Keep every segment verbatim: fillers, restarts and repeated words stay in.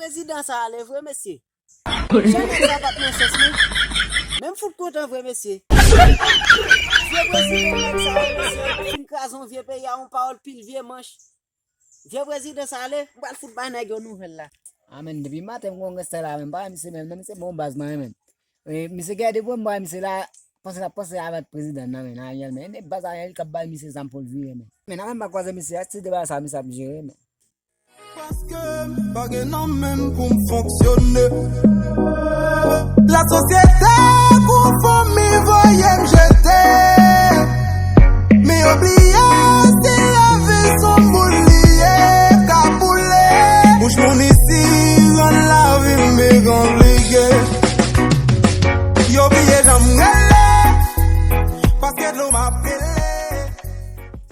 Prezidan sa ale vre, mesye. Jan nèg sa pa t nan sans, non. Men m fout kontan vre, mesye. Vye prezidan nèg sa, mesye, fin kraze yon vye peyi a, yon pawòl pil vye manch. Vye prezidan sa ale, m pral fout bay nèg yo nouvèl la. A men, depi maten m konn rete la, men m pa wè misye menm, non, misye bon baz mwen renmen. E, misye gade pou m bay misye la, panse l ap panse avèk prezidan nan, men, Ariel, men, e baz Ariel k ap bay misye zam pou l vire, men. Men, nan men m pa kwaze misye a, se de bagay sa, misye ap jere, men. Paske m pa gen nan men m pou m fonksyone. Lasosyete kou fanmi voye m jete. Men yo bliye si lavi s on boul li ye, ka boule. Bouch moun isi rann lavi m meganblike. Yo bliye jan m rele, paske dlo m ap rele.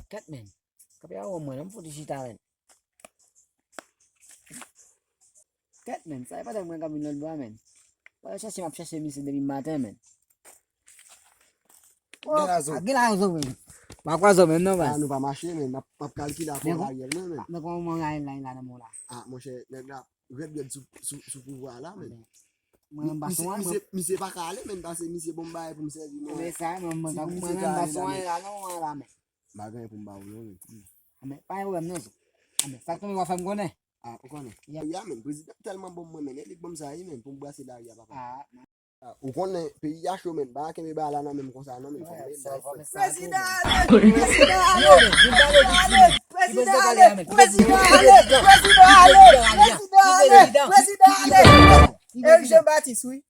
Kèt men, kapya wè mwen, non, m fout chita, men. Kèt, men, sa e pandan mwen k ap vin lòt bò a, men. Wè, chèche, m ap chèche misye depi maten, men. Gen la zo. A, gen la zo, men. M pa kwè zo menm, non, baz. A, nou pa mache, men. M ap, m ap kalkile afè Ariel, non, men. Men kòman Ariel la, la nan men w la? A, monchè, nèg la rèd, rèd sou, sou, sou pouvwa a la, men. Mwen, m pa sou an, misye, misye pa ka ale, men, pase misye bon bagay pou m sèvi, mwen. Men sa, mwen, mwen, mwen, mwen, m pa sou an la, non, mwen la, men. M pa gen pou m ba ou, non, men. Men, pa gen pwoblèm, non, zo. Men, sa k tonbe, w a fè m konnen. A, ou konnen. Ya. Ya, men, prezidan tèlman bon mwen, men, e li k ban m sa, wi, men, pou m brase lari a, papa. A, ou konnen, peyi a cho, men, pa kenbe bagay la nan men m konsa, non, men, fò m sa, fò m sa. Prezidan ale! Prezidan ale! Prezidan ale! Prezidan ale! Prezidan ale! Prezidan ale! Prezidan ale! Eric Jean Baptiste, wi.